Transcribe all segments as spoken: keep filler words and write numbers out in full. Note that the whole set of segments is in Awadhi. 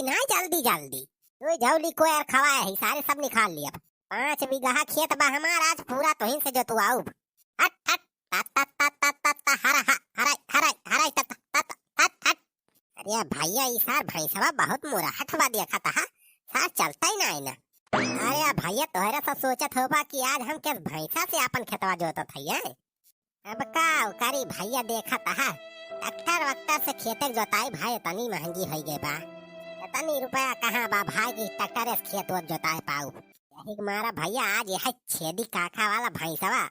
कि नाहीं जल्दी जल्दी? दुइ झौली कोयर खवाए है, सारे सब निकाल लियब। पाँच बीघा खेत बा हमार, आज पूरा तोहिन से जोतवाउब। हट, हट, ता, ता, ता, ता, ता, ता, हरा, हा, हराई, हराई, हराई, ता, ता, ता, ता, हट, हट। अरे भैया, ई सार भैंसवा बहुत मुरहट बा, देखत हा, सार चलतै नाहीं ना। अरे भैया, तोहरे सब सोचत होबा कि आज हम किस भैंसा से आपन खेतवा जोतत हई, हैं? अब का करी भैया, देखत हा, ट्रैक्टर वैक्टर से खेते के जोताई भाई इतनी महंगी होइ गई बा, इतनी रुपया कहाँ बा भाई कि ट्रैक्टर से खेत वोत जोताई पाऊ। यही के मारा भैया, आज यह छेदी काका वाला भैंसवा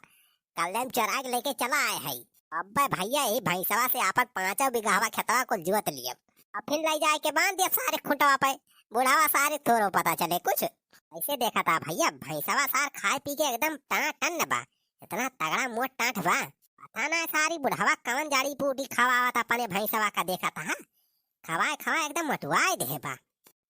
कल्ले में चराइ के लेके चला आए है। अब्बे भैया, ई भैंसवा से आपन पाँचों बीघावा खेतवा कुल जोत लियब, अब फिर लइ जाए के बांध दियब सारे खुंटवा पे। बुढ़ावा सारे थोरो पता चले कुछ। ऐसे देखत हा भैया, भैंसवा सार खाए पी के एकदम टाटन बा, इतना तगड़ा मोट टाट बा। पता ना सारी बुढ़ावा कवन जड़ी बूटी खवावत अपने भैंसवा का, देखत हा, खवाए खवाए एकदम मोटुआए देहे बा।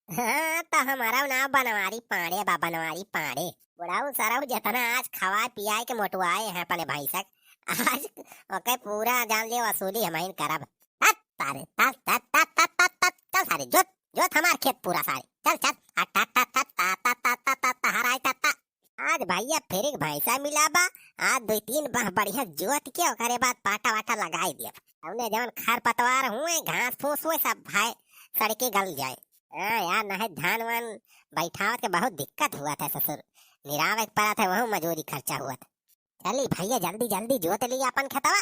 हाँ, तो हमारा नाम बनवारी पांड़े बा, बनवारी पांड़े। बुढ़ाऊ सरऊ जितना आज खवाए पियाए के मोटुआए हैं अपने भैंसक, आज ओके पूरा जान ले वसूली हमहिन करब। हट सारे, ता, ता, ता, ता, ता, ता, चल सारे, जोत, जोत हमार खेत पूरा सारे, चल, चल, हट, हट, हट, हट, ता, ता, ता, ता, ता, ता, हराई, ता, ता। आज भैया फिर एक भैंसा मिला बा, आज दुइ तीन बाह बढ़िया जोत के ओकरे बाद पाटा वाटा लगाई दिया। हमने जवन खर पतवार हुए, घास फूस हुए, सब भाई सड़ के गल जाए। हाँ यार, नहीं धान वान बैठावत के बहुत दिक्कत हुआ था ससुर, निरावे के पड़ा था, वहू मजूरी खर्चा हुआ था। चली भैया, जल्दी जल्दी जोत ली अपन खेतवा,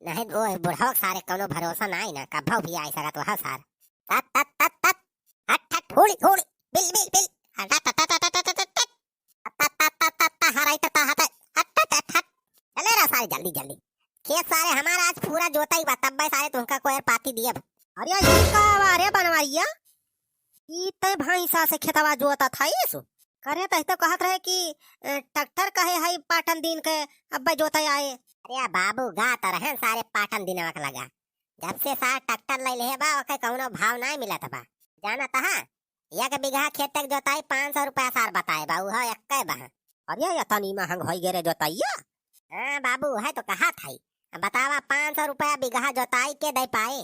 नहीं वो बुढ़वा के सारे कौनो भरोसा ना आई ना, कभो भी आई सकत वह सार। तत, तत, तत, तत। हट, हट, होली, होली, बिल, बिल, बिल। हट, हट, हट। तत, तत, तत, तत, तत, तत, हराई तत, हट, हट, हट, हट। चले रहा सारे जल्दी, जल्दी। खेत सारे हमारा आज पूरा जोताई बा, तब्बे सारे तुमका कोयर पाती दियब। अरे, ई का बा रे बनवारिया? ई तय भैंसा से खेतवा जोतत हईस? करे तही तो कहत रहे कि, अ, ट्रैक्टर कहे हई पाटन दिन के, अब्बे जोते आए। अरे बाबू, गा तो रहन सारे पाटन दिनवा के लगा। जब से सार ट्रैक्टर ले ले बा, ओके कौनो भाव नाहीं मिलत बा। जानत हा, एक बीघा खेत के जोताई पाँच सौ रुपया सार बताए बा, उहो एक्के बा। अरे, इतनी महंग होई गे रे जोतैया? हाँ बाबू, है तो कहा था ही। अब बतावा, पाँच सौ रुपया बीघा जोताई के दे पाए?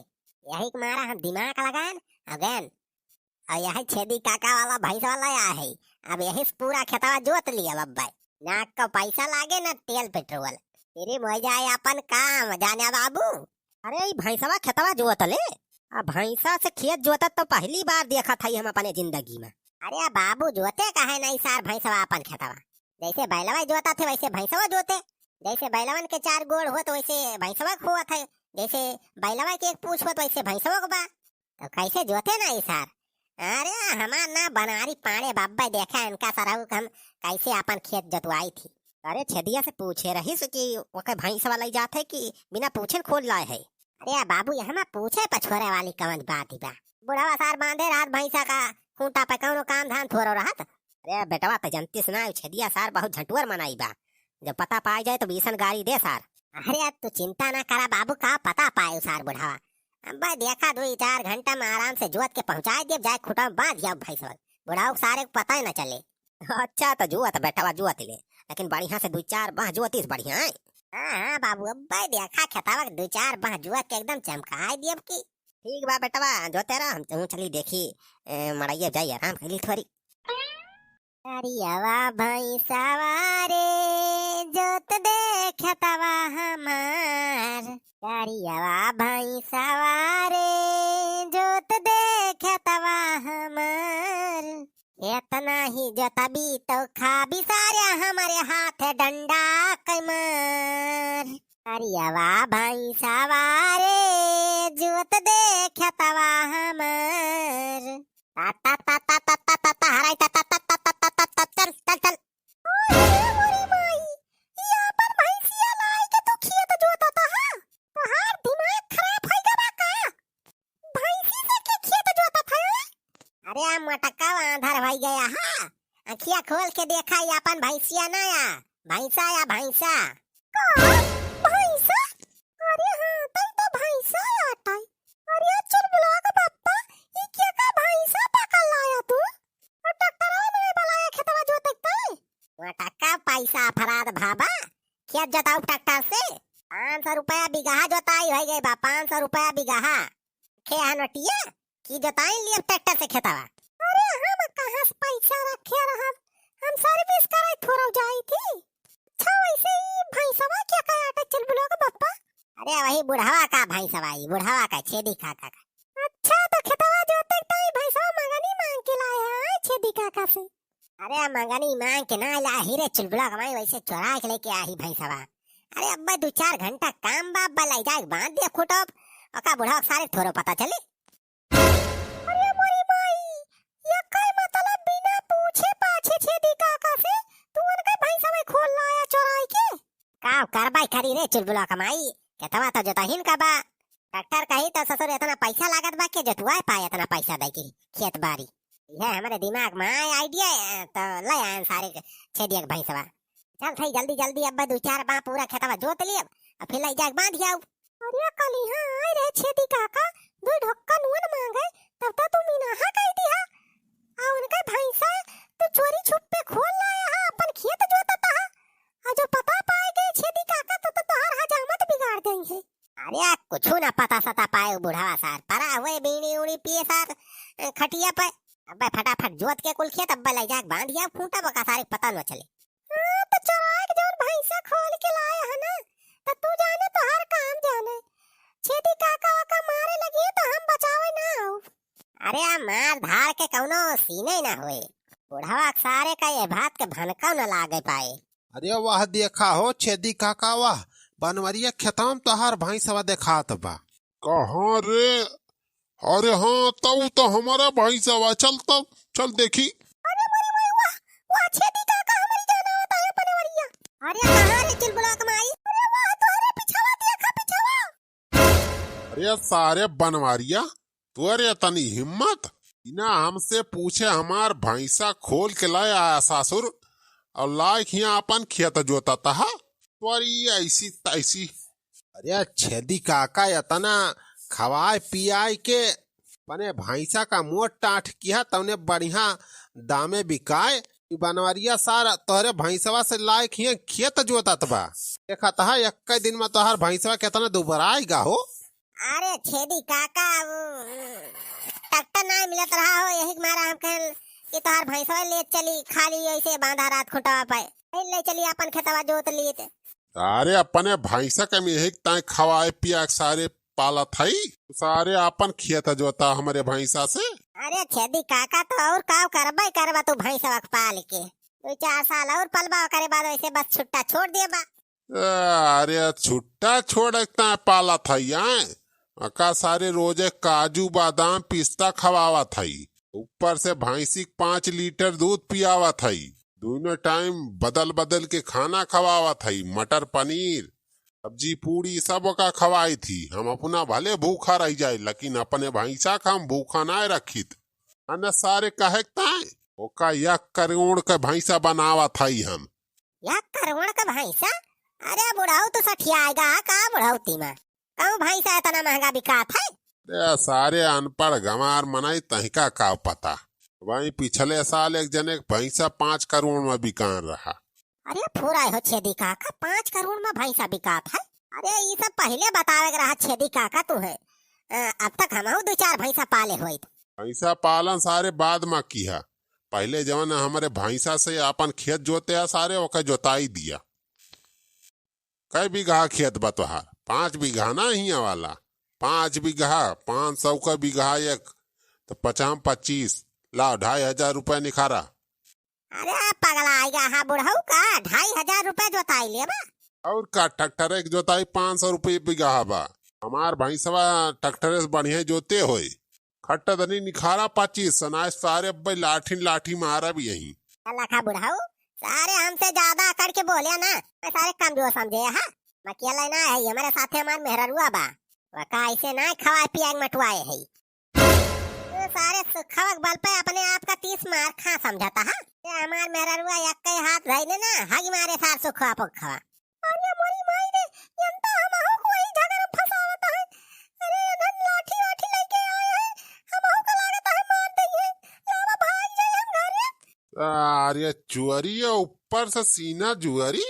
यही के मारा हम दिमाग लगाएन, अगेन। और यही छेदी काका वाला भैंस वाला आया है, अब यही से पूरा खेतवा जोत लिया बब्बा। ना को पैसा लागे, ना तेल पेट्रोल, फ्री में हो जाए अपन काम, जाने बाबू। अरे, ई भैंसवा खेतवा जोत ले? आ भैंसा से खेत जोतत तो पहली बार देखत हई हम अपने जिंदगी में। अरे बाबू, जोते काहे नहीं सार भैंसवा अपन खेतवा? जैसे बैलवा जोतत है वैसे भैंसवा जोते, जैसे बैलवन के चार गोड़ होत वैसे भैंसवा के होत है, जैसे बैलवा के एक पूछ होत वैसे भैंसवा के बा। तो कैसे जोते ना ई सार? अरे, हमार ना बनवारी पांड़े बब्बे, देखा इनका सरऊ हम कैसे अपन खेत जोतवाई थी। अरे, छेदिया से पूछे रहिस कि ओके भैंस वाला ही जात है कि बिना पूछे खोल लाए है? अरे बाबू, यहाँ पूछे पछोरे वाली कवन बात ही बा? बुढ़वा सार बांधे रहत भैंसा का खूंटा पे, कौनो काम धाम थोरो रहत। अरे बेटवा, त जनतीस ना, छेदिया सार बहुत झंटुअर मनई बा, जब पता पाई जाए तो बीसन गारी दे सार। अरे, अब तू चिंता ना करा बाबू, का पता पाए उ सार बुढ़ावा। अब भाई देखा, दो चार घंटा में आराम से जोत के पहुंचाए देब, जाए खुटा में बांध जाओ भैंसवा। बुढ़ाऊ के सारे को पता ही ना चले। अच्छा, तो जोत बेटवा, जोत ले, लेकिन बढ़िया से दो चार बाह जोतिस बढ़िया है। हाँ, हाँ बाबू, अब भाई देखा खेतवा के दो चार बाह जोत के एकदम चमकाए देब की। ठीक बा बेटवा, जोते रह, हम चलूँ चली देखी, ए, मड़ैया जाई आराम कैली थोरी। करियवा भैंसवा रे, जोत दे खेतवा हमार। करियवा भैंसवा रे, जोत दे खेतवा हमार। एतना ही जोतबी तो खाबी सारे हमरे हाथ डंडा के मार। करियवा भैंसवा रे, जोत दे खेतवा हमार। ता, ता, ता, हराई, ता, ता, चल, चल, चल। ओए रे मोरी माई, ई आपन भैंसिया लाई के तू खेत जोतत हा? तोहार दिमाग खराब होइ गवा का? भैंसी से के खेत जोतत है? अरे, आ मोटका आंधर होइ गया हा, अखिया खोल के देखा, ई आपन भैंसिया ना या, भैंसा या भैंसा। का? भैंसा? अरे हाँ, तई तो भैंसा आटै। अरे चुलबुलवा के पप्पा, ई के का भैंसा पकड़ लाया तू? और ट्रैक्टरवा में बलाया खेतवा जोते तई? मोटका पैसा अफराद भाबा, खेत जोताऊ ट्रैक्टर से। पाँच सौ रुपया बीघा जोताई होइ गई बा, पाँच सौ रुपया बीघा। खे हनोटिया, कि जोताई लियब ट्रैक्टर से खेतवा। अरे हम कहाँ से पैसा रखे रहब, हम सर्विस करे थोड़ा जाई थी। अच्छा वैसे ही भैंसवा क्या कहे आटे चुलबुलवा के पप्पा? अरे वही बुढ़वा का भैंसवा, ई बुढ़वा का छेदी काका का। अच्छा तो खेतवा जोते तो ई भैंसवा मंगनी मांग के लाए हैं छेदी काका से। अरे मंगनी मांग के ना लाही रे चुलबुलवा के माई, वैसे चोरा के लेके आही भैंसवा। अरे अब्बे दो चार घंटा काम बा, अब्बे ले जाए बांध दे खूंटा, ओका बुढ़वा के सारे थोड़ो पता चली। अरे मोरी माई, ये कई मतलब बिना पूछे पाछे छेदी काका से तू उनके भैंसवा खोल लाया चोराई के? का करबाई करी रे चुलबुलवा के माई, खेतवा तो जोतहिन का बा। ट्रैक्टर कही तो ससुर इतना पैसा लागत बा के जोतवाए पाए इतना पैसा दे के खेत बारी। ये हमारे दिमाग में आए आइडिया, तो ले आए सारे छेदिया के भैंसवा। चल थई जल्दी जल्दी अब दो चार बा पूरा खेतवा जोत लियब, अब फिर ले जाके बांध जाऊ। अरे कल यहाँ आए रहे छेदी काका, दो ढक्का नून मांगे, तब तो तू मीनाहा कह दिया। आ उनके भैंसा तू चोरी छुप पे खोल लाया है, अपन खेत जोतता है। आ जो पता पाए गए छेदी काका तो, तो तोहार हजामत बिगाड़ देंगे। अरे कुछ ना पता सता पाए उ बुढ़वा सार, परा हुए बीड़ी उड़ी पिए सार, ए, खटिया पे। अब्बे फटाफट जोत के कुल खेत अब्बे ले जाके बांध या खूंटा बका सारे पता न चले। हाँ, तो चोराए के जौन भैंसा खोल के लाए है ना, तो तू जाने तोहार काम जाने। छेदी काका वाका मारे लगी तो हम बचावे ना आऊ। अरे आ मार धाड़ के कौनो सीने ना होए। बुढ़वा सारे का ये बात के भनकौ न लागे पाए। अरे वाह, देखा हो छेदी काका, वाह, बनवरिया खेतवा में तोहार भैंसवा देखात बा। कहाँ रे? अरे हाँ, तऊ तो हमारा भैंसवा, चल तब, चल देखी। अरे मोरी माई, वाह, वाह, छेदी काका हमारी जान आवता है बनवरिया। अरे कहाँ रे चुलबुलवा के माई? अरे वाह, तोहरे पिछवा देखा, पिछवा। अरे सारे बनवारिया, तोरे तनी हिम्मत, बिना हमसे पूछे हमार भैंसा खोल के लाया है सासुर, और लायक हियाँ अपन खेत जोता तहा, तोरी ऐसी तैसी। अरे छेदी काका, इतना खवाए पियाए के अपने भैंसा का मोट टाँठ किया, तौने बढ़िया दामे बिकाए। ई बनवरिया सार तोहरे भैंसवा से लायक हियाँ खेत जोतत बा। देखत हा, एक्के दिन में तोहार भैंसवा केतना दुबराइगा हो। अरे छेदी काका, वो ट्रैक्टर नाहीं मिलत रहा हो, यही के मारा हम कहन कि तोहार भैंसवा ले चली, खाली ऐसे बांधा रात खुटवा पे, ले चली अपन खेतवा जोत लीत। अरे अपने भैंसा के में यही ताई खवाए पिया के सारे पालत हई, सारे आपन खेत जोता हमरे भैंसा से। अरे छेदी काका, तो और का करबे करबा तू भैंसवा के पाल के? दो चार साल और पलबा, ओकरे बाद वैसे बस छुट्टा छोड़ देबा। ए, अरे छुट्टा छोड़ इतना पालत हई, आए? अका सारे रोजे काजू, बादाम, पिस्ता खवावत हई, ऊपर से भैंसी के पाँच लीटर दूध पियावत हई, दोनों टाइम बदल बदल के खाना खवावत हई, मटर पनीर, सब्जी पूड़ी सब ओका खवाई थी। हम अपना भले भूखा रह जाए, लेकिन अपने भैंसा का हम भूखा ना रखित। अने सारे कहे ताए ओका एक करोड़ के भैंसा बनावत हई हम। एक करोड़ के भैंसा? अरे बुढ़ऊ, तू सठियाएगा का बुढ़ौती में? कहूँ भैंसा इतना महंगा बिकात है? अरे सारे अनपढ़ गंवार मनई, तहिका का पता। वहीं पिछले साल एक जने के भैंसा पाँच करोड़ में बिकान रहा। अरे फुराए हो छेदी काका, पाँच करोड़ में भैंसा बिकात है? अरे ई सब पहिले बतावे के रहा छेदी काका तू है। अ, अब तक हमहू दो चार भैंसा पाले होइत। भैंसा पालन सारे बाद में किहा, पहिले जवन हमरे भैंसा से आपन खेत जोते है सारे, ओके जोताई दिया। कै बीघा खेत बा तोहार? पाँच बीघा ना हियाँ वाला, पाँच बीघा, पाँच सौ का बीघा एक, तो पचाम पच्चीस, लाओ ढाई हजार रुपया निखारा। अरे पगला आएगा हा बुढ़ऊ का, ढाई हजार रुपया जोताई लेबा? और का, ट्रैक्टर एक जोताई पाँच सौ रुपये बीघा बा। हमार भैंसवा ट्रैक्टर से बढ़िया जोते होए। खट्टा धनी निखारा पाची सनाए सारे अब्बे लाठी लाठी मारा भी यही। लखा बुढ़ऊ, सारे हमसे ज्यादा अकड़ के बोले ना, मैं सारे कमजोर समझे हा। मकिया लेना है, ये हमारे साथे हमार मेहररुआ बा। वका ऐसे ना खवाए पियाए मटुआए है। तू सारे सुखवा के बल पे अपने आप का तीस मार खा समझता हा। ये हमार मेहररुआ एक के हाथ धइले ना, हगी मारे सार सुखवा पुखवा। अरे मोरी माई रे, यन तो हमहू को वही झगड़ा फंसावत है। अरे इधर लाठी वाठी लेके आए हैं, हमहू को लागत है मार देंगे। लावा भाग जाए हम घरे। अरे चुअरी है, ऊपर से सीना जुअरी।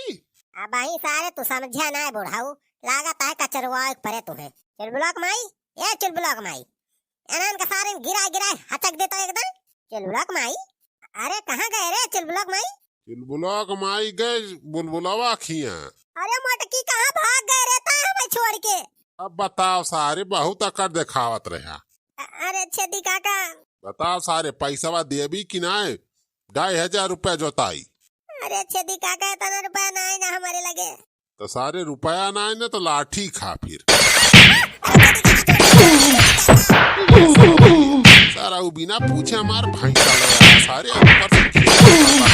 अब आई सारे तू समझा ना है बुढ़ऊ, लागत है कचरवा एक परे तू है। चुलबुलवा के माई, ए चुलबुलवा के माई, एनान का सारे गिरा गिरा हचक देता एकदम। चुलबुला क माई, अरे कहाँ गए रे चुलबुला क माई? चुलबुला क माई गए बुलबुलवा खिया। अरे मोटकी कहाँ भाग गए रे ता हमें छोड़ के? अब बताओ सारे, बहुत अकड़ देखावत रहा। अ-, अरे छेदी काका। बताओ सारे, पैसवा देबी कि नाय? ढाई हजार रुपया जोताई। अरे छेदी काका, इतना रुपया नाय ना हमारे लगे। तो सारे रुपया नाय ना तो लाठी खा फिर। सारा वो बिना पूछे हमार भैंसा ले आया सारे, ऊपर से खेल रहा।